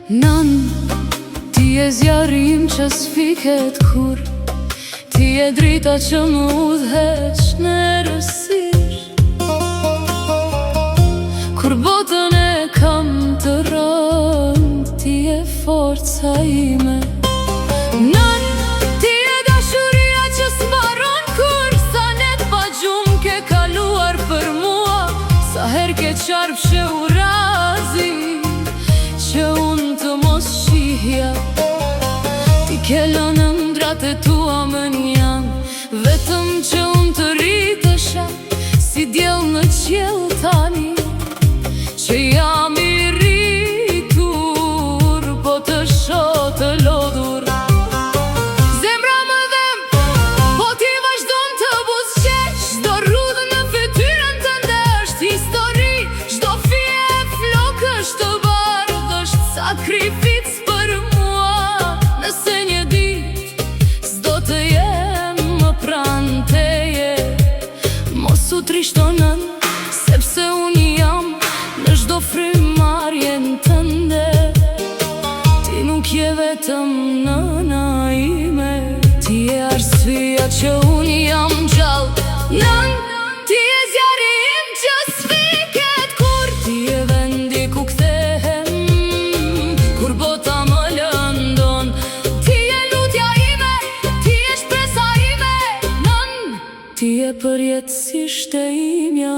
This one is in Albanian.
Nënë, ti je zjarri im që s'fiket kurrë. Ti je drita që më udhëheq në errësirë. Kur botën e kam të rëndë, ti je forca ime. Nënë, ti je dashuria që s'mbaron kurrë. Sa net pa gjumë ke kaluar për mua. Sa herë ke qarë fshehurazi që unë të mos shihja. Ti ke lënë ëndrrat e tua mënjanë, vetëm që unë të rritesha si diell në qiell tani. Që jam i rritur, po të shoh të lodhur. Zemra më dhemb, po ti vazhdon të buzëqesh. Çdo rrudhë në fytyrën tënde është histori. Çdo fije flokësh të bardhë është sakrificë për mua. Nëse një ditë s'do të jem më pranë teje, mos u trishto nënë, sepse unë jam në çdo frymëmarrjen tënde. Ti nuk je vetëm nëna ime, ti je arsyeja që unë jam gjallë. Nënë, ti je zjarri im që s'fiket kurrë. Ti je vendi ku kthehem kur bota më lëndon. Ti je lutja ime, ti je shpresa ime. Nënë, ti je përjetësisht e imja.